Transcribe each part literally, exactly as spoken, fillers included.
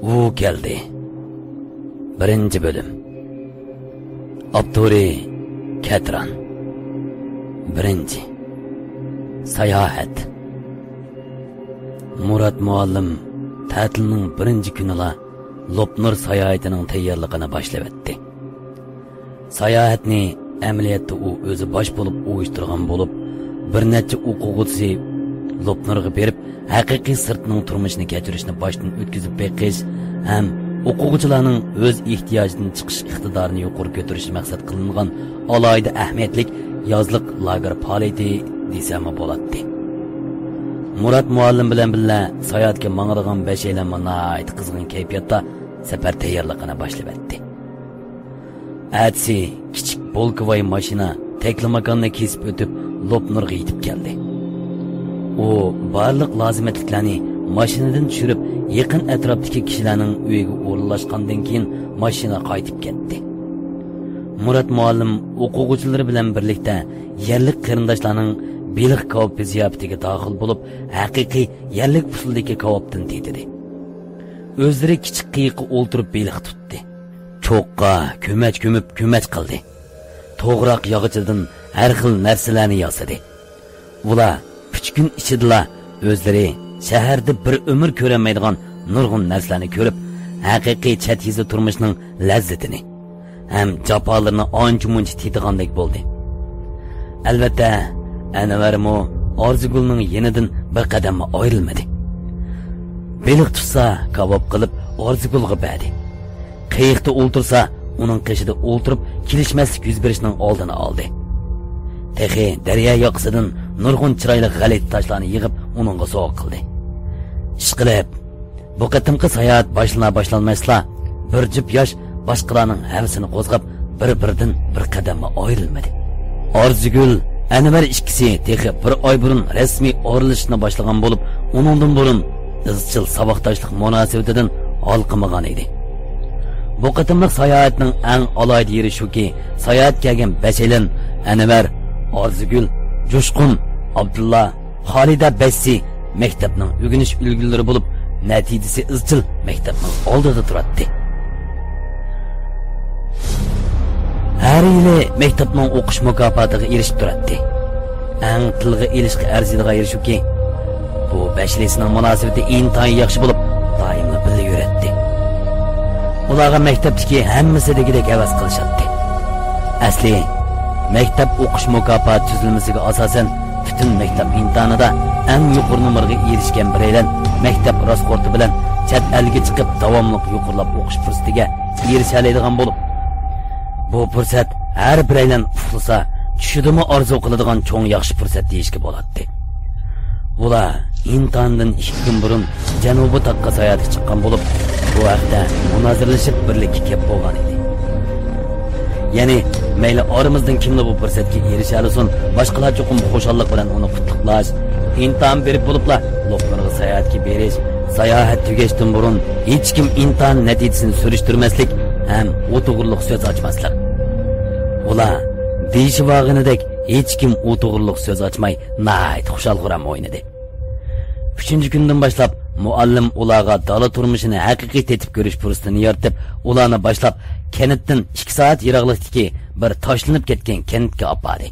ئۇ كەلدى. بىرىنچى بۆلۈم. ئاپتورى: كەتران. بىرىنچى. ساياھەت. مۇرات مۇئەللىم تەتىلنىڭ بىرىنچى كۈنىلا لوپنۇر ساياھىتىنىڭ تەييارلىقىنى باشلىۋەتتى. ساياھەتنى ئەمەلىيەتتە ئۇ ئۆزى باش بولۇپ ئۇيۇشتۇرغان بولۇپ، بىر نەچچە ئوقۇغۇچىسى لوپنۇرغا بېرىپ، ھەقىقىي سىرتنىڭ تۇرمۇشىنى كەچۈرۈشنى باشتىن ئۆتكۈزۈپ بېقىش ھەم ئوقۇغۇچىلارنىڭ ئۆز ئېھتىياجىدىن چىقىش ئىقتىدارىنى يۇقىرى كۆتۈرۈش مەقسەت قىلىنغان ئالاھىدە ئەھمىيەتلىك يازلىق لاگېر پائالىيىتى دېسەممۇ بولاتتى. مۇرات مۇئەللىم بىلەن بىللە ساياھەتكە ماڭىدىغان بەشەيلەنمۇ ناھايىتى قىزغىن كەيپىياتتا سەپەر تەييارلىقىنى باشلىۋەتتى. ئەتىسى كىچىك بولكىۋاي ماشىنا تەكلىماكاننى كېسىپ ئۆتۈپ، لوپنۇرغا يېتىپ كەلدى. ئۇ بارلىق لازىمەتلىكلەرنى ماشىنىدىن چۈشۈرۈپ، يېقىن ئەتراپتىكى كىشىلەرنىڭ ئۆيىگە ئورۇنلاشقاندىن كېيىن، ماشىنا قايتىپ كەتتى. مۇرات مۇئەللىم ئوقۇغۇچىلىرى بىلەن بىرلىكتە يەرلىك قېرىنداشلارنىڭ بېلىق كاۋاپى زىياپىتىگە داخىل بولۇپ، ھەقىقىي يەرلىك ئۇسۇلدىكى كاۋاپتىن تېتىدى. ئۆزلىرى كىچىك قېيىققا ئولتۇرۇپ بېلىق تۇتتى. چوققا كۆمەچ كۆمۈپ كۆمەچ قىلدى. توغراق ياغىچىدىن ھەر خىل نەرسىلەرنى ياسىدى. ئۇلار ئۈچ كۈن ئىچىدىلا ئۆزلىرى شەھەردە بىر ئۆمۈر كۆرەلمەيدىغان نۇرغۇن نەرسىلەرنى كۆرۈپ، ھەقىقىي چەت يېزا تۇرمۇشىنىڭ لەززىتىنى ھەم جاپالىرىنى ئانچە-مۇنچە تېتىغاندەك بولدى. ئەلۋەتتە، ئەنۋەرمۇ ئارزۇگۈلنىڭ يېنىدىن بىر قەدەممۇ ئايرىلمىدى. بېلىق تۇتسا، كاۋاپ قىلىپ ئارزۇگۈلگە بەردى. قېيىقتا ئولتۇرسا، ئۇنىڭ قېشىدا ئولتۇرۇپ، كېلىشمەسلىك يۈز بېرىشنىڭ ئالدىنى ئالدى. تېخى دەريا ياقىسىدىن نۇرغۇن چىرايلىق غەلىتە تاشلارنى يىغىپ، ئۇنىڭغا سوۋغا قىلدى. ئىشقىلىپ، بۇ قېتىمقى ساياھەت باشلىنار-باشلانماسلا، بىر جۈپ ياش باشقىلارنىڭ ھەۋىسىنى قوزغاپ، بىر-بىرىدىن بىر قەدەممۇ ئايرىلمىدى. ئارزۇگۈل، ئەنۋەر ئىككىسى تېخى بىر ئاي بۇرۇن رەسمىي ئارىلىشىشنى باشلىغان بولۇپ، ئۇنىڭدىن بۇرۇن ئىزچىل ساۋاقداشلىق مۇناسىۋىتىدىن ھالقىمىغان ئىدى. بۇ قېتىملىق ساياھەتنىڭ ئەڭ ئالاھىدە يېرى شۇكى، ساياھەتكە كەلگەن بەشەيلەن ئەنۋەر، ئارزۇگۈل، جۇشقۇن، ئابدۇللا، خالىدە بەشسى مەكتەپنىڭ ئۆگىنىش ئۈلگىلىرى بولۇپ، نەتىجىسى ئىزچىل مەكتەپنىڭ ئالدىدا تۇراتتى. ھەر يىلى مەكتەپنىڭ ئوقۇش مۇكاپاتىغا ئېرىشىپ تۇراتتى. ئەڭ تىلغا ئېلىشقا ئەرزىيدىغان يېرى شۇكى، بۇ بەشلىسىنىڭ مۇناسىۋىتى ئىنتايىن ياخشى بولۇپ، دائىملا بىللە يۈرەتتى. ئۇلارغا مەكتەپتىكى ھەممىسى دېگۈدەك ھەۋەس قىلىشاتتى. ئەسلى، مەكتەپ ئوقۇش مۇكاپاتى تۈزۈلمىسىگە ئاساسەن، پۈتۈن مەكتەپ ئىمتىھانىدا ئەڭ يۇقىرى نومۇرغا ئېرىشكەن بىرەيلەن مەكتەپ راسخورتى بىلەن چەت ئەلگە چىقىپ، داۋاملىق يۇقىرىلاپ ئوقۇش پۇرسىتىگە ئېرىشەلەيدىغان بولۇپ، بۇ پۇرسەت ھەر بىرەيلەن ئۇخلىسا، چۈشىدىمۇ ئارزۇ قىلىدىغان چوڭ ياخشى پۇرسەت دېيىشكە بولاتتى. ئۇلار ئىمتىھاندىن ئىككى كۈن بۇرۇن جەنۇبىي تاغقا ساياھەتكە چىققان بولۇپ، بۇ ھەقتە مۇنازىرىلىشىپ بىرلىككە كەپ بولغان ئىدى. يەنى، مەيلى ئارىمىزدىن كىملا بۇ پۇرسەتكە ئېرىشەلىسۇن، باشقىلار چوقۇم خۇشاللىق بىلەن ئۇنى قۇتلۇقلاش، ئىمتىھان بېرىپ بولۇپلا لوپنۇرغا ساياھەتكە بېرىش، ساياھەت تۈگەشتىن بۇرۇن ھېچكىم ئىمتىھان نەتىجىسىنى سۈرۈشتۈرمەسلىك ھەم ئۇ توغرىلىق سۆز ئاچماسلىق. ئۇلار دېيىشىۋالغىنىدەك ھېچكىم ئۇ توغرىلىق سۆز ئاچماي، ناھايىتى خۇشال-خۇرام ئوينىدى. ئۈچىنچى كۈندىن باشلاپ، مۇئەللىم ئۇلارغا دالا تۇرمۇشىنى ھەقىقىي تېتىپ كۆرۈش پۇرسىتىنى يارىتىپ، ئۇلارنى باشلاپ، كەنتتىن ئىككى سائەت يىراقلىقتىكى بىر تاشلىنىپ كەتكەن كەنتكە ئاپاردى.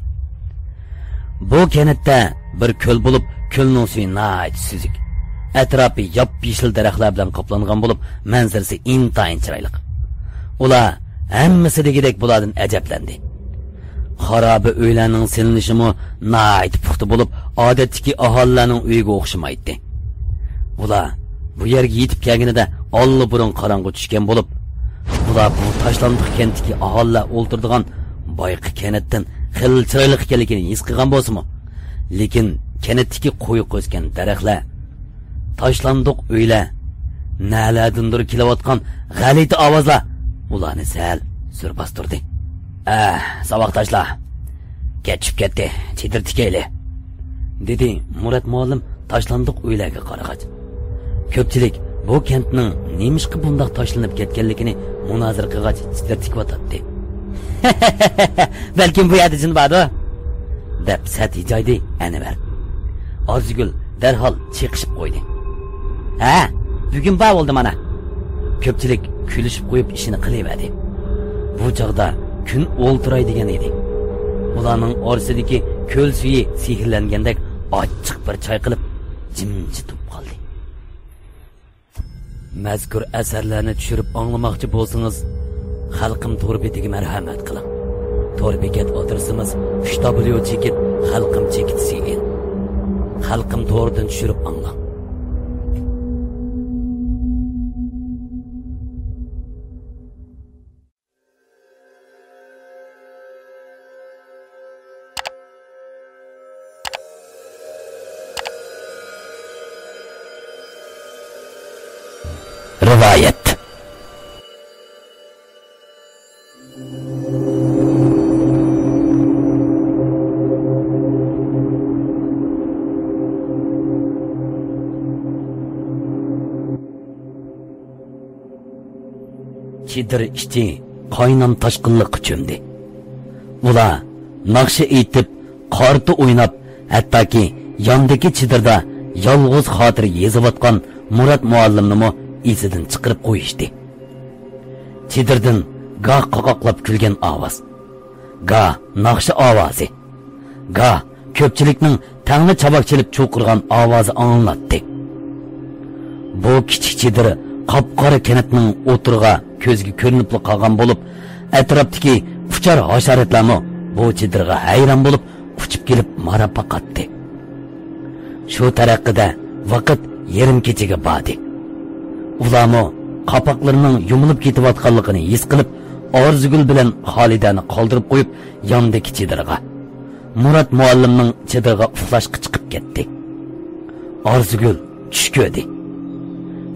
بۇ كەنتتە بىر كۆل بولۇپ، كۆلنىڭ سۈيى ناھايىتى سۈزۈك. ئەتراپى ياپيېشىل دەرەخلەر بىلەن قاپلانغان بولۇپ، مەنزىرىسى ئىنتايىن چىرايلىق. ئۇلار ھەممىسى دېگۈدەك بۇلاردىن ئەجەبلەندى. خارابە ئۆيلەرنىڭ سېلىنىشىمۇ ناھايىتى پۇختا بولۇپ، ئادەتتىكى ئاھالىلەرنىڭ ئۆيىگە ئوخشىمايتتى. ئۇلار بۇ يەرگە يېتىپ كەلگىنىدە ئاللىبۇرۇن قاراڭغۇ چۈشكەن بولۇپ، ئۇلار بۇ تاشلاندۇق كەنتتىكى ئاھالىلەر ئولتۇرىدىغان بايىقى كەنتتىن خېلى چىرايلىق ئىكەنلىكىنى ھېس قىلغان بولسىمۇ، لېكىن كەنتتىكى قويۇق ئۆسكەن دەرەخلەر، تاشلاندۇق ئۆيلەر، نەلەردىندۇر كېلىۋاتقان غەلىتە ئاۋازلار ئۇلارنى سەل زور باستۇردى. ئە، ساۋاقداشلار، كەچ چۈشۈپ كەتتى، چېدىر تىكەيلى، دېدى مۇرات مۇئەللىم تاشلاندۇق ئۆيلەرگە قارىغاچ. كۆپچىلىك بۇ كەنتنىڭ نېمىشقا بۇنداق تاشلىنىپ كەتكەنلىكىنى مۇنازىرە قىلغاچ چېدىر تىكىۋاتاتتى. بەلكىم بۇ يەردە جىن باردۇ، دەپ سەت ھىجايدى ئەنۋەر. ئارزۇگۈل دەرھال چېقىشىپ قويدى. ھە، بۈگۈن بار بولدى مانا. كۆپچىلىك كۈلۈشۈپ قويۇپ ئىشىنى قىلىۋەردى. بۇ چاغدا كۈن ئولتۇراي دېگەن ئىدى. ئۇلارنىڭ ئارىسىدىكى كۆل سۈيى سېھىرلەنگەندەك ئاچچىق بىر چايقىلىپ، جىمجىت بولۇپ قالدى. مەزكۇر ئەسەرلەرنى چۈشۈرۈپ ئاڭلىماقچى بولسىڭىز، خەلقىم تور بېتىگە مەرھەمەت قىلىڭ. تور بېكەت ئادرېسىمىز: ئۈچ دابليۇ چېكىت خەلقىم چېكىت سى ئېن. خەلقىم تورىدىن چۈشۈرۈپ ئاڭلاڭ. رىۋايەت. چېدىر ئىچى قاينام تاشقىنلىققا چۆمدى. ئۇلار ناخشا ئېيتىپ، قارتا ئويناپ، ھەتتاكى ياندىكى چېدىردا يالغۇز خاتىرە يېزىۋاتقان مۇرات مۇئەللىمنىمۇ ئېسىدىن چىقىرىپ قويۇشتى. چېدىردىن گاھ قاقاقلاپ كۈلگەن ئاۋاز، گاھ ناخشا ئاۋازى، گاھ كۆپچىلىكنىڭ تەڭلا چاۋاك چېلىپ چۇقۇرغان ئاۋازى ئاڭلىناتتى. بۇ كىچىك چېدىر قاپقارا كەنتنىڭ ئوتتۇرىغا كۆزگە كۆرۈنۈپلا قالغان بولۇپ، ئەتراپتىكى ئۇچار ھاشاراتلارمۇ بۇ چېدىرغا ھەيران بولۇپ، ئۇچۇپ كېلىپ ماراپ باقاتتى. شۇ تەرىقىدە ۋاقىت يېرىم كېچىگە باردى. ئۇلارمۇ قاپاقلىرىنىڭ يۇمۇلۇپ كېتىۋاتقانلىقىنى ھېس قىلىپ، ئارزۇگۈل بىلەن خالىدەنى قالدۇرۇپ قويۇپ، ياندىكى چېدىرغا، مۇرات مۇئەللىمنىڭ چېدىرىغا ئۇخلاشقا چىقىپ كەتتى. ئارزۇگۈل چۈش كۆردى.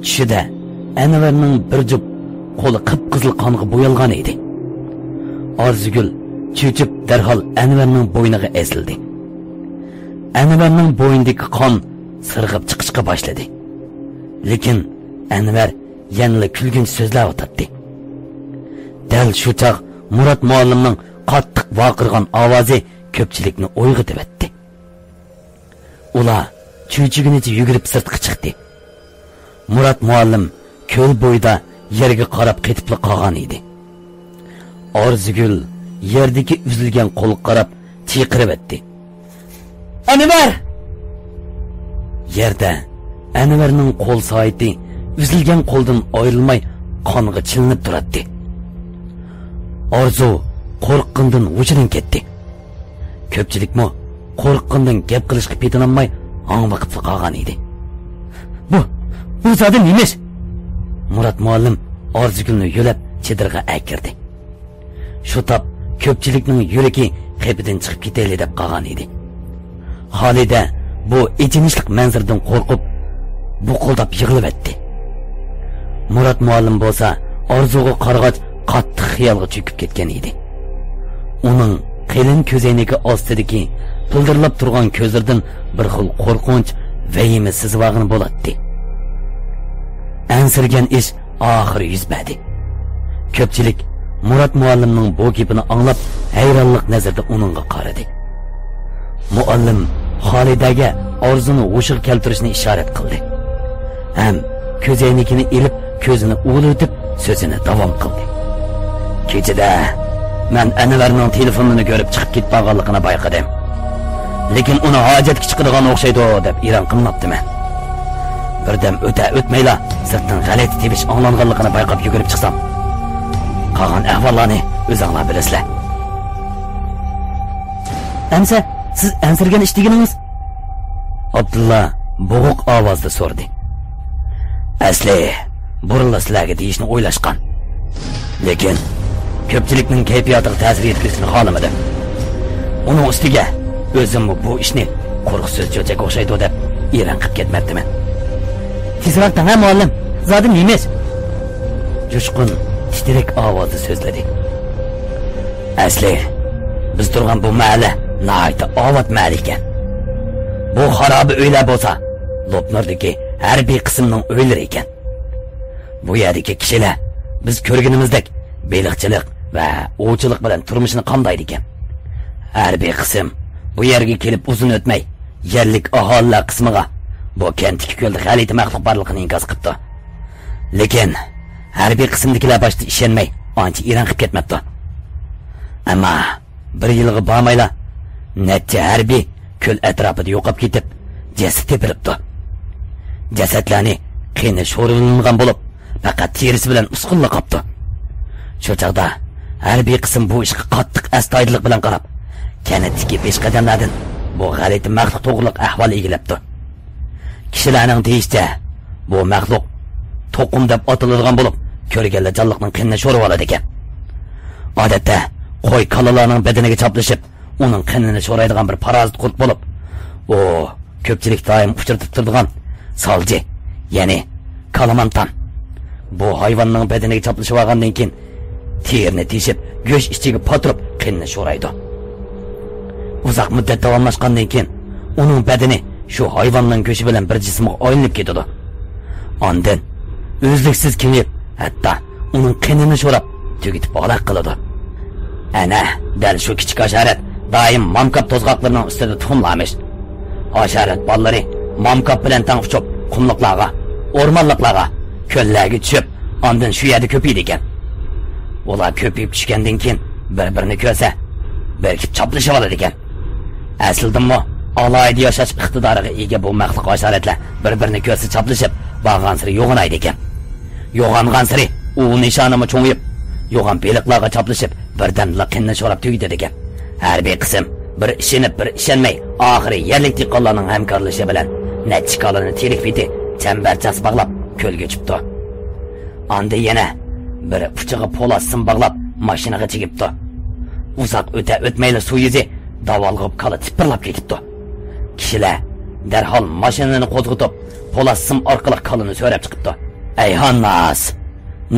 چۈشىدە ئەنۋەرنىڭ بىر جۈپ قولى قىپقىزىل قانغا بويالغان ئىدى. ئارزۇگۈل چۆچۈپ دەرھال ئەنۋەرنىڭ بوينىغا ئېسىلدى. ئەنۋەرنىڭ بوينىدىكى قان سىرغىپ چىقىشقا باشلىدى. لېكىن ئەنۋەر يەنىلا كۈلگىنچ سۆزلەۋاتاتتى. دەل شۇ چاغ مۇرات مۇئەللىمنىڭ قاتتىق ۋارقىرىغان ئاۋازى كۆپچىلىكنى ئويغىتىۋەتتى. ئۇلار چۆچۈگىنىچە يۈگۈرۈپ سىرتقا چىقتى. مۇرات مۇئەللىم كۆل بويىدا يەرگە قاراپ قېتىپلا قالغان ئىدى. ئارزۇگۈل يەردىكى ئۈزۈلگەن قولغا قاراپ چىقىرىۋەتتى. ئەنۋەر! يەردە ئەنۋەرنىڭ قول سائىتى ئۈزۈلگەن قولدىن ئايرىلماي قانغا چىلىنىپ تۇراتتى. ئارزۇ قورققىنىدىن ھوشىدىن كەتتى. كۆپچىلىكمۇ قورققىنىدىن گەپ قىلىشقا پېتىنالماي ھاڭۋېقىپلا قالغان ئىدى. بۇ، بۇ زادى نېمە ئىش؟ مۇرات مۇئەللىم ئارزۇگۈلنى يۆلەپ چېدىرغا ئەكىردى. شۇ تاپ كۆپچىلىكنىڭ يۈرىكى قېپىدىن چىقىپ كېتەيلى دەپ قالغان ئىدى. خالىدە بۇ ئېچىنىشلىق مەنزىرىدىن قورقۇپ، بۇقۇلداپ يىغلىۋەتتى. مۇرات مۇئەللىم بولسا ئارزۇغا قارىغاچ قاتتىق خىيالغا چۆكۈپ كەتكەن ئىدى. ئۇنىڭ قېلىن كۆزەينىكى ئاستىدىكى پىلدىرلاپ تۇرغان كۆزلىرىدىن بىر خىل قورقۇنچ، ۋەھىمە سىزىۋالغىنى بولاتتى. ئەنسىرىگەن ئىش ئاخىرى يۈز بەردى. كۆپچىلىك مۇرات مۇئەللىمنىڭ بۇ گېپىنى ئاڭلاپ، ھەيرانلىق نەزىرىدە ئۇنىڭغا قارىدى. مۇئەللىم خالىدەگە ئارزۇنى ھوشىغا كەلتۈرۈشنى ئىشارەت قىلدى ھەم كۆزەينىكىنى ئېلىپ، كۆزىنى ئۇۋىلىۋېتىپ، سۆزىنى داۋام قىلدى. كېچىدە مەن ئەنۋەرنىڭ تېلېفونىنى كۆرۈپ چىقىپ كېتىپ بارغانلىقىنى بايقىدىم. لېكىن ئۇنى ھاجەتكە چىقىدىغان ئوخشايدۇ دەپ ئېلان قىلماپتىمەن. بىردەم ئۆتە-ئۆتمەيلا سىرتتىن غەلىتە تىۋىش ئاڭلانغانلىقىنى بايقاپ يۈگۈرۈپ چىقسام، قالغان ئەھۋاللارنى ئۆزۈڭلار بىلىسىلەر. ئەمسە سىز ئەنسىرىگەن ئىش دېگىنىڭىز؟ ئابدۇللا بوغۇق ئاۋازدا سورىدى. ئەسلى بۇرۇنلا سىلەرگە دېيىشنى ئويلاشقان. لېكىن كۆپچىلىكنىڭ كەيپىياتىغا تەسىر يەتكۈزۈشنى خالىمىدىم. ئۇنىڭ ئۈستىگە ئۆزۈممۇ بۇ ئىشنى قۇرۇق سۆز چۆچەك ئوخشايدۇ دەپ ئېلان قىلىپ كەتمەپتىمەن. تېزراق دەڭە مۇئەللىم، زادى نېمە ئىش؟ جۇشقۇن تىترەك ئاۋازدا سۆزلىدى. ئەسلى بىز تۇرغان بۇ مەھەللە ناھايىتى ئاۋات مەھەللە ئىكەن. بۇ خارابە ئۆيلەر بولسا لوپنۇردىكى ھەربىي قىسىمنىڭ ئۆيلىرى ئىكەن. بۇ يەردىكى كىشىلەر بىز كۆرگىنىمىزدەك بېلىقچىلىق ۋە ئوۋچىلىق بىلەن تۇرمۇشىنى قامدايدىكەن. ھەربىي قىسىم بۇ يەرگە كېلىپ ئۇزۇن ئۆتمەي، يەرلىك ئاھالىلەر قىسمىغا بۇ كەنتتىكى كۆلدە غەلىتە مەخلۇق بارلىقىنى ئىنكاس قىپتۇ. لېكىن ھەربىي قىسىمدىكىلەر باشتا ئىشەنمەي، ئانچە ئېرەن قىلىپ كەتمەپتۇ. ئەمما بىر يىلغا بارمايلا، نەچچە ھەربىي كۆل ئەتراپىدا يوقاپ كېتىپ، جەسىتى تېپىلىپتۇ. جەسەتلەرنى قېنى شورىلانغان بولۇپ، پەقەت تېرىسى بىلەن ئۇسكۇنىلا قاپتۇ. شۇ چاغدا ھەربىي قىسىم بۇ ئىشقا قاتتىق ئەستايىدىللىق بىلەن قاراپ، كەنتتىكى پېشقەدەملەردىن بۇ غەلىتە مەخلۇق توغرىلىق ئەھۋال ئىگىلەپتۇ. كىشىلەرنىڭ دېيىشىچە، بۇ مەخلۇق توقۇم دەپ ئاتىلىدىغان بولۇپ، كۆرگەنلا جانلىقنىڭ قېنىنى شورىۋالىدىكەن. ئادەتتە قوي، كالىلارنىڭ بەدىنىگە چاپلىشىپ، ئۇنىڭ قېنىنى شورايدىغان بىر پارازىت قۇرت بولۇپ، ئۇ كۆپچىلىك دائىم ئۇچرىتىپ تۇرىدىغان سالجى، يەنى كالامانتان. بۇ ھايۋاننىڭ بەدىنىگە چاپلىشىۋالغاندىن كېيىن، تېرىنى تېشىپ، گۆش ئىچىگە پاتۇرۇپ، قېنىنى شورايدۇ. ئۇزاق مۇددەت داۋاملاشقاندىن كېيىن، ئۇنىڭ بەدىنى شۇ ھايۋاننىڭ گۆشى بىلەن بىر جىسىمغا ئايلىنىپ كېتىدۇ. ئاندىن ئۈزلۈكسىز كېڭىيىپ، ھەتتا ئۇنىڭ قېنىنى شوراپ، تۈگىتىپ ھالاك قىلىدۇ. ئەنە، دەل شۇ كىچىك ھاشارات دائىم مامكاپ توزغاقلىرىنىڭ ئۈستىدە تۇخۇملارمىش. ھاشارات بالىلىرى مامكاپ بىلەن تەڭ ئۇچۇپ، قۇملۇقلارغا، ئورمانلىقلارغا، كۆللەرگە چۈشۈپ، ئاندىن شۇ يەردە كۆپىيىدىكەن. ئۇلار كۆپىيىپ چۈشكەندىن كېيىن، بىر-بىرىنى كۆرسە، بىرىكىپ چاپلىشىۋالىدىكەن. ئەسلىدىنمۇ ئالاھىدە ياشاش ئىقتىدارىغا ئىگە بۇ مەخلۇق ھاشاراتلار بىر-بىرىنى كۆرسە چاپلىشىپ، بارغانسېرى يوغىنايدىكەن. يوغانغانسېرى ئۇۋا نىشانىمۇ چوڭىيىپ، يوغان بېلىقلارغا چاپلىشىپ، بىردەمدىلا قېنىنى شوراپ تۈگىتىدىكەن. ھەربىي قىسىم بىر ئىشىنىپ، بىر ئىشەنمەي، ئاخىرى يەرلىك دېھقانلارنىڭ ھەمكارلىشى بىلەن نەچچە كالىنى تېرىك پېتى چەمبەرچاس باغلاپ، كۆلگە چۈشۈپتۇ. ئاندىن يەنە بىر ئۇچىغا پولات سىم باغلاپ، ماشىنىغا چىگىپتۇ. ئۇزاق ئۆتە-ئۆتمەيلا سۇ يۈزى داۋالغۇپ، كالا تىپىرلاپ كېتىپتۇ. كىشىلەر دەرھال ماشىنىنى قوزغىتىپ، پولات سىم ئارقىلىق كالىنى سۆرەپ چىقىپتۇ. ئەيھان ناس!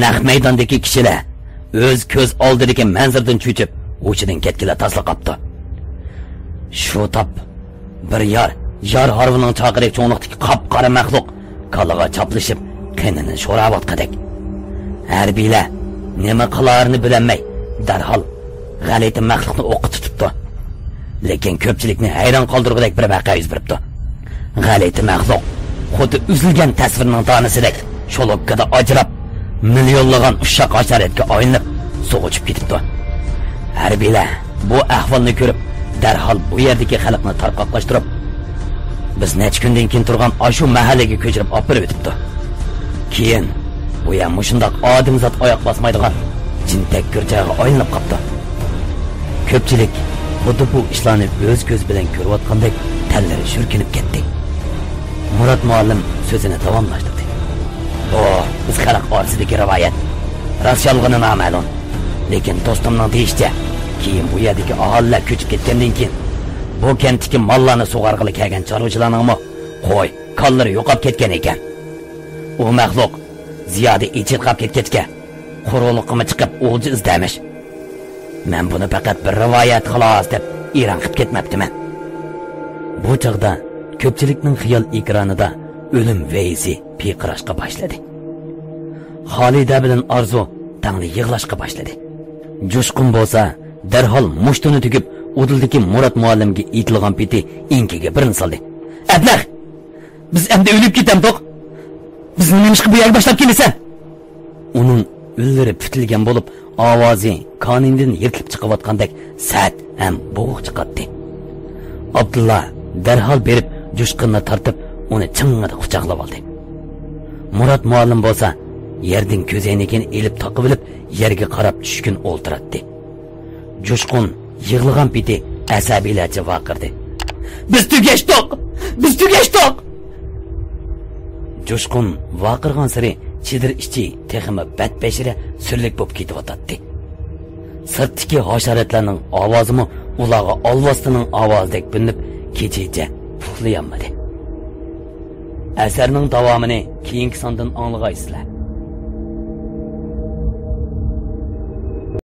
نەق مەيداندىكى كىشىلەر ئۆز كۆز ئالدىدىكى مەنزىرىدىن چۆچۈپ، ھوشىدىن كەتكىلى تاسلا قاپتۇ. شۇ تاپ بىر يار، يار ھارۋىنىڭ چاقىرى چوڭلۇقتىكى قاپقارا مەخلۇق كالىغا چاپلىشىپ، قېنىنى شوراۋاتقۇدەك. ھەربىيلەر نېمە قىلارىنى بىلەلمەي، دەرھال غەلىتە مەخلۇقنى ئوققا تۇتۇپتۇ. لېكىن كۆپچىلىكنى ھەيران قالدۇرغۇدەك بىر ۋەقە يۈز بېرىپتۇ. غەلىتە مەخلۇق خۇددى ئۈزۈلگەن تەسۋىرنىڭ دانىسىدەك شولۇپكىدا ئاجراپ، مىليونلىغان ئۇششاق ھاشاراتقا ئايلىنىپ، سۇغا چۈشۈپ كېتىپتۇ. ھەربىيلەر بۇ ئەھۋالنى كۆرۈپ، دەرھال بۇ يەردىكى خەلقنى تارقاقلاشتۇرۇپ، بىز نەچچە كۈندىن كېيىن تۇرغان ئاشۇ مەھەللىگە كۆچۈرۈپ ئاپىرىۋېتىپتۇ. كېيىن بۇ يەر مۇشۇنداق ئادەمزات ئاياق باسمايدىغان جىنتەككۈر جايغا ئايلىنىپ قاپتۇ. كۆپچىلىك خۇددى بۇ ئىشلارنى ئۆز كۆزى بىلەن كۆرۈۋاتقاندەك تەنلىرى شۈركۈنۈپ كەتتى. مۇرات مۇئەللىم سۆزىنى داۋاملاشتۇردى. بۇ بىز خەلق ئارىسىدىكى رىۋايەت. راست يالغىنى نامەلۇم. لېكىن دوستۇمنىڭ دېيىشىچە، كېيىن بۇ يەردىكى ئاھالىلەر كۆچۈپ كەتكەندىن كېيىن، بۇ كەنتتىكى ماللارنى سۇغارغىلى كەلگەن چارۋىچىلارنىڭمۇ قوي، كالىلىرى يوقاپ كەتكەن ئىكەن. ئۇ مەخلۇق زىيادە ئېچىرقاپ كەتكەچكە، قۇرۇقلۇققىمۇ چىقىپ ئولجا ئىزدەمىش. مەن بۇنى پەقەت بىر رىۋايەت خالاس دەپ ئېرەن قىپ كەتمەپتىمەن. بۇ چاغدا كۆپچىلىكنىڭ خىيال ئېكرانىدا ئۆلۈم ۋەيسى پىرقىراشقا باشلىدى. خالىدە بىلەن ئارزۇ تەڭلا يىغلاشقا باشلىدى. جۇشقۇن بولسا دەرھال مۇشتىنى تۈگۈپ، ئۇدۇلدىكى مۇرات مۇئەللىمگە ئېتىلغان پېتى ئېڭىكىگە بىرنى سالدى. ئەبلەخ! بىز ئەمدى ئۆلۈپ كېتەمدۇق؟ بىزنى نېمىشقا بۇ يەرگە باشلاپ كېلىسەن؟ ئۇنىڭ ئۈنلىرى پۈتۈلگەن بولۇپ، ئاۋازى كانىيىدىن يىرتىلىپ چىقىۋاتقاندەك سەت ھەم بوغۇق چىقاتتى. ئابدۇللا دەرھال بېرىپ، جۇشقۇننى تارتىپ، ئۇنى چىڭڭىدە قۇچاقلىۋالدى. مۇرات مۇئەللىم بولسا يەردىن كۆزەينىكىنى ئېلىپ تاقىۋېلىپ، يەرگە قاراپ چۈشكۈن ئولتۇراتتى. جۇشقۇن يىغلىغان پېتى ئەسەبىيلەرچە ۋارقىرىدى. بىز تۈگەشتۇق! بىز تۈگەشتۇق! جۇشقۇن ۋارقىرىغانسېرى چېدىر ئىچى تېخىمۇ بەتبەشىرە سۈرلۈك بولۇپ كېتىۋاتاتتى. سىرتتىكى ھاشاراتلارنىڭ ئاۋازىمۇ ئۇلارغا ئالۋاستىنىڭ ئاۋازىدەك بىلىنىپ، كېچىچە ئۇخلىيالمىدى. ئەسەرنىڭ داۋامىنى كېيىنكى ساندىن ئاڭلىغايسىلەر.